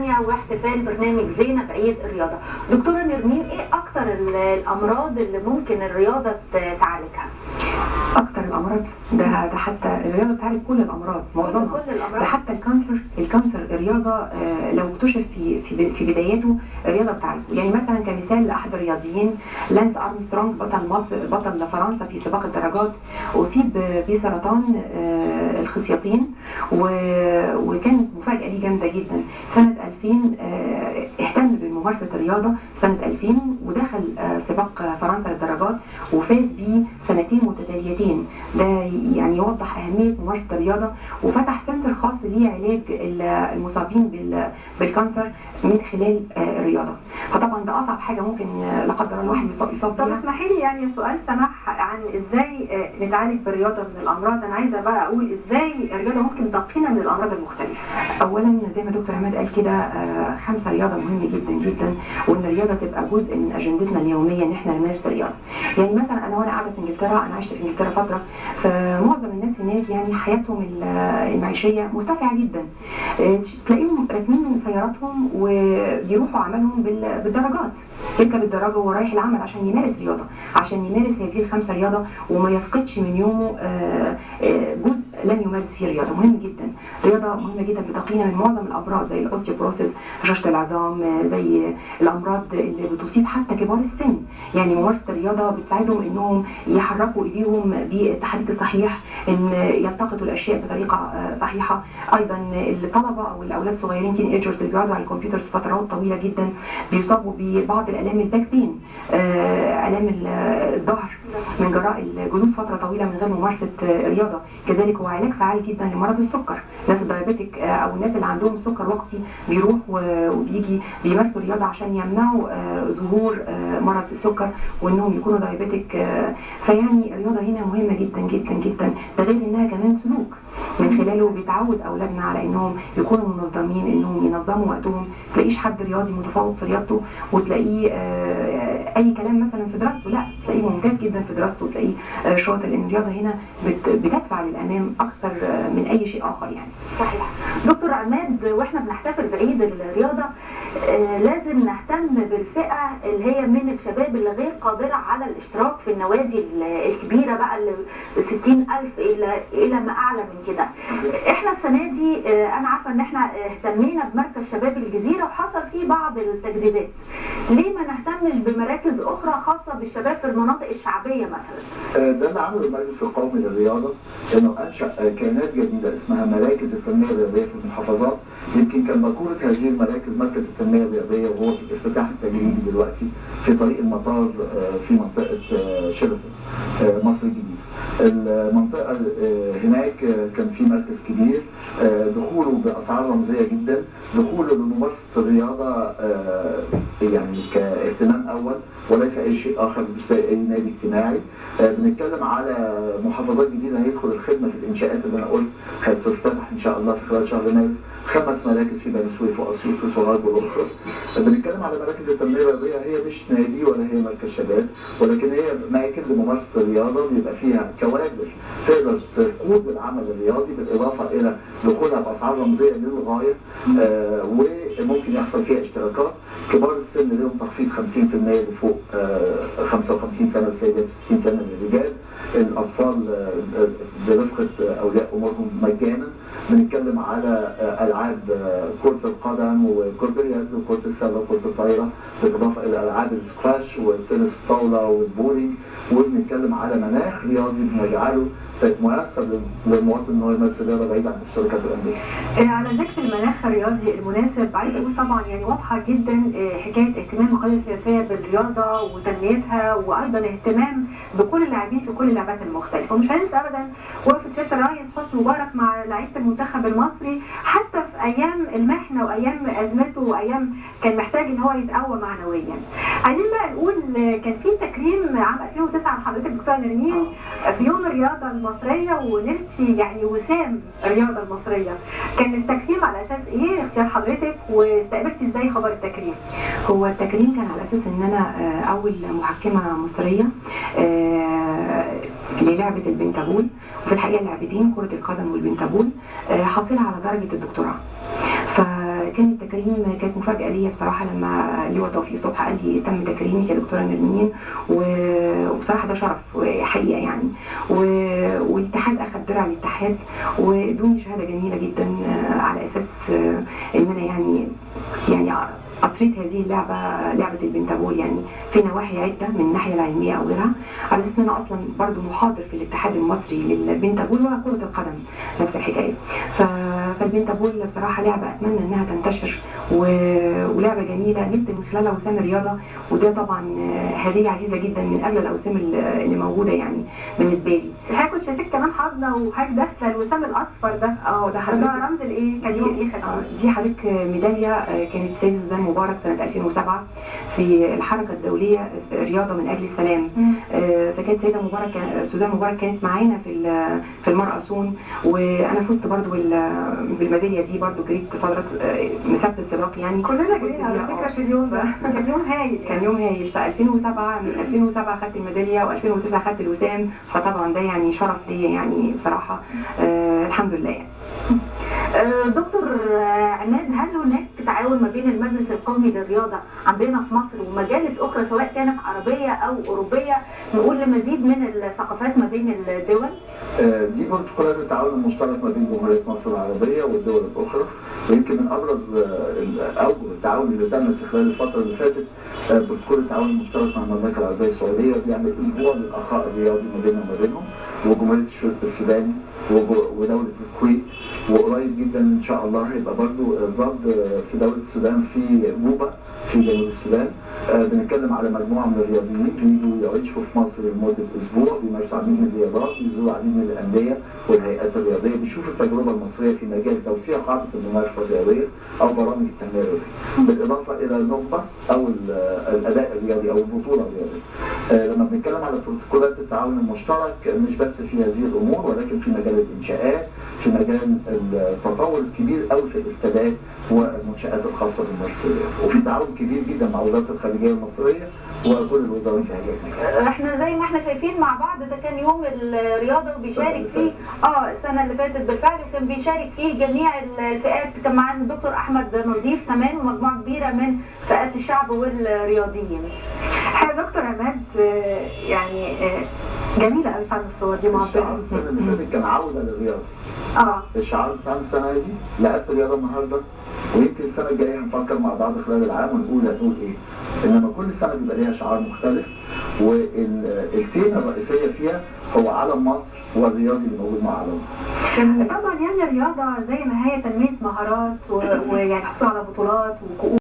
تانية واحتفال برنامج زينة بعيد الرياضة. دكتورة نرمين، ايه اكتر الامراض اللي ممكن الرياضة تعالجها؟ اكتر الامراض ده حتى الرياضة بتعالج كل الامراض، معظمها، كل الامراض، ده حتى ال cancer. ال cancer الرياضة لو اكتشف في بداياته الرياضة بتعالجه. يعني مثلا كمثال لاحد الرياضيين لانس ارمسترونج، بطل مصر، بطل فرنسا في سباق الدراجات، اصيب بسرطان الخصيتين، وكانت مفاجاة ليه جامدة جدا. سنة 2000 اهتم بممارسة الرياضة سنة 2000 ودخل سباق فرنسا للدراجات وفاز بيه سنتين متتاليتين. ده يعني يوضح اهمية ممارسة الرياضة، وفتح center خاص لعلاج المصابين بال cancer من خلال الرياضة. فطبعا ده اصعب حاجة ممكن لا قدر الله الواحد يصاب طب بيها. اسمحي لي يعني سؤال سماح عن ازاي نتعالج بالرياضة من الامراض. انا عايزه بقى اقول ازاي الرياضة ممكن تقينا من الامراض المختلفة. اولا زي ما دكتور عماد قال كده، 5 رياضة مهم جدا جدا، وان الرياضة تبقى جزء من اجندتنا اليومية ان احنا نمارس الرياضة. يعني مثلا انا وانا قاعدة في انجلترا، انا عشت في انجلترا فترة، فمعظم الناس هناك يعني حياتهم المعيشية مرتفعة جدا، تلاقيهم راكنين سياراتهم وبيروحوا عملهم بالدرجات، يركب الدراجة وهو رايح العمل عشان يمارس رياضة، عشان يمارس هذه ال5 رياضة وما يفقدش من يومه جزء لم يمارس فيه رياضة. مهم جدا، رياضة مهمة جدا بتقينا من معظم الامراض زي ال osteoporosis، هشاشة العظام، زي الامراض اللي بتصيب حتى كبار السن. يعني ممارسة الرياضة بتساعدهم انهم يحركوا ايديهم بالتحريك الصحيح، ان يلتقطوا الاشياء بطريقة صحيحه. ايضا الطلبة او الاولاد الصغيرين teenagers اللي بيقعدوا على الكمبيوتر فترات طويلة جدا بيصابوا ببعض الالام ال back pain، الام الظهر من جراء الجلوس فترة طويلة من غير ممارسة رياضة. كذلك هو علاج فعال جدا لمرض السكر. الناس ال diabetic او الناس اللي عندهم سكر وقتي بيروح وبيجي بيمارسوا رياضة عشان يمنعوا ظهور مرض السكر وانهم يكونوا diabetic. فيعني الرياضة هنا مهمة جدا جدا جدا، ده غير انها كمان سلوك من خلاله بيتعود اولادنا على انهم يكونوا منظمين، انهم ينظموا وقتهم. تلاقيش حد رياضي متفوق في رياضته وتلاقيه اي كلام مثلا في دراسته، لا، تلاقيه ممتاز جدا في دراسته وتلاقيه شاطر، لان الرياضة هنا بتدفع للامام اكثر من اي شيء اخر يعني. صحيح. دكتور عماد، واحنا بنحتفل بعيد الرياضة لازم نهتم بالفئه اللي هي من الشباب اللي غير قادرة على الاشتراك في النوادي الكبيرة بقى اللي 60,000 الى ما اعلى من كده. احنا السنة دي انا عارفه ان احنا اهتمينا بمركز شباب الجزيرة وحصل فيه بعض التجديدات. ليه ما نهتمش بمراكز اخرى خاصة بالشباب في المناطق الشعبية مثلا؟ ده اللي عمله المجلس القومي للرياضة، انه انشا كيانات جديدة اسمها مراكز التنمية الرياضية في المحافظات. يمكن كان باكوره هذه المراكز مركز التنمية الرياضية، وهو في الافتتاح التجريبي دلوقتي في طريق المطار في منطقة شيراتون مصر الجديدة. المنطقة هناك كان في مركز كبير، دخوله باسعار رمزية جدا، دخوله لممارسة الرياضة يعني كاهتمام اول وليس اي شيء اخر، مش زي اي نادي اجتماعي. بنتكلم على محافظات جديدة هيدخل الخدمة في الانشاءات اللي انا قلت هتفتتح ان شاء الله في خلال شهر مارس، 5 مراكز في بني سويف واسيوط وسوهاج والاقصر. بنتكلم على مراكز التنمية الرياضية، هي مش نادي ولا هي مركز شباب، ولكن هي اماكن لممارسة الرياضة بيبقى فيها كوادر تقدر تقود العمل الرياضي، بالاضافة الى دخولها باسعار رمزية للغاية، وممكن يحصل فيها اشتراكات. كبار السن لهم تخفيض 50% لفوق 55 سنة للسيدات و60 سنة للرجال. الاطفال برفقه اولياء امورهم مجانا. بنتكلم على العاب كره القدم وكره اليد وكره السلة وكره الطايره، بالاضافة الى العاب السكواش والتنس الطاولة والبولينج. وبنتكلم على مناخ رياضي بنجعله ميسر للمواطن ان هو يمارس الرياضة بعيد عن الشركات الاندية. على ذكر المناخ الرياضي المناسب، عايز اقول طبعا يعني واضحة جدا حكاية اهتمام القيادة السياسية بالرياضة وتنميتها، وايضا اهتمام بكل اللاعبين في كل اللعبات المختلفة. ومش هننسى ابدا وقفه سيادة الرئيس حسني مبارك مع لعيبة المنتخب المصري حتى في ايام المحنة وايام ازمته وايام كان محتاج ان هو يتقوى معنويا. عايزين بقى نقول كان في تكريم عام 2009 لحضرتك دكتورة نرمين في يوم الرياضة المصرية، ونلتي يعني وسام الرياضة المصرية. كان التكريم على اساس ايه؟ اختيار حضرتك، واستقبلتي ازاي خبر التكريم؟ هو التكريم كان على اساس ان انا اول محكمة مصرية للعبة البنتابول، وفي الحقيقة لعبتين كره القدم والبنتابول، حاصله على درجه الدكتوراه. فكان كان التكريم كانت مفاجاة ليا بصراحة، لما لواء توفيق صبحي قال لي تم تكريمك يا دكتورة نرمين، وبصراحة ده شرف حقيقة يعني. والاتحاد اخذ درع الاتحاد وادوني شهادة جميلة جدا على اساس ان انا يعني أثريت هذه اللعبة، لعبة البنتابول، يعني في نواحي عدة من الناحية العلمية أو غيرها، على أساس إن أنا أصلا برضو محاضر في الاتحاد المصري للبنتابول وكرة القدم نفس الحكاية. فالبنتابول بصراحة لعبة أتمنى إنها تنتشر، ولعبة جميلة نبت من خلالها وسام الرياضة، وده طبعا هدية عزيزة جدا من أغلى الأوسام اللي موجودة يعني بالنسبة لي. الحقيقة كنت شايفك كمان حاضنة وحضرتك داخلة الوسام الأصفر ده. ده حضرتك ده رمز الإيه؟ كان يوم إيه خدتيه؟ دي حضرتك ميدالية كانت سيدة سوزان مبارك سنة 2007 في الحركة الدولية رياضة من أجل السلام. فكانت سيدة مبارك سوزان مبارك كانت معانا في المرأسون، وأنا فزت برضو بالميدالية دي، برضو جريت فترة مسافة السباق يعني. كلنا جرينا على فكرة في اليوم ده، كان يوم هايل. كان يوم هايل. في 2007، من 2007 خدت الميدالية، و2009 خدت الوسام، فطبعا ده يعني شرف ليا يعني بصراحة. الحمد لله يعني. دكتور عماد، هل هناك تعاون ما بين المجلس القومي للرياضة عندنا في مصر ومجالس أخرى سواء كانت عربية أو أوروبية، نقول لمزيد من الثقافات ما بين الدول؟ دي بروتوكولات التعاون المشترك ما بين جمهورية مصر العربية والدول الأخرى، ويمكن من أبرز أوجه التعاون اللي تم في خلال الفترة اللي فاتت بروتوكول التعاون المشترك مع المملكة العربية السعودية، بيعمل أسبوع للأخاء الرياضي ما بيننا وما بينهم، وجمهورية السودان ودولة الكويت، وقريب جدا ان شاء الله هيبقى برضو الرد في دولة السودان في جوبا في جنوب السودان. بنتكلم على مجموعة من الرياضيين بيجوا يعيشوا في مصر لمدة أسبوع، بيمارسوا عديد من الرياضات، بيزوروا عديد من الأندية والهيئات الرياضية، بيشوفوا التجربة المصرية في مجال توسيع قاعدة الممارسة الرياضية أو برامج التنمية الرياضية، بالإضافة إلى النخبة أو الأداء الرياضي أو البطولة الرياضية. لما بنتكلم على بروتوكولات التعاون المشترك مش بس في هذه الأمور، ولكن في مجال الإنشاءات، في مجال التطور الكبير قوي في الاستادات والمنشآت الخاصة بالممارسة الرياضية، وفي تعاون كبير جدا مع وزارة الخارجية المصرية وكل الوزارات في هذا المجال. احنا زي ما احنا شايفين مع بعض ده كان يوم الرياضة وبيشارك فيه السنة اللي فاتت بالفعل، وكان بيشارك فيه جميع الفئات، كان معانا الدكتور أحمد نظيف كمان ومجموعة كبيرة من فئات الشعب والرياضيين. الحقيقة دكتور عماد يعني جميلة قوي فعلا الصور دي معبرة. الشعار السنة اللي فاتت كان عودة للرياضة. الشعار بتاع السنة دي لعبت رياضة النهاردة، ويمكن السنة الجاية هنفكر مع بعض خلال العام ونقول هنقول إيه. إنما كل سنة بيبقى ليها شعار مختلف، والتيمة الرئيسية فيها هو علم مصر والرياضي اللي موجود مع علم مصر. طبعا يعني الرياضة زي ما هي تنمية مهارات ويعني حصول على بطولات وكؤوس.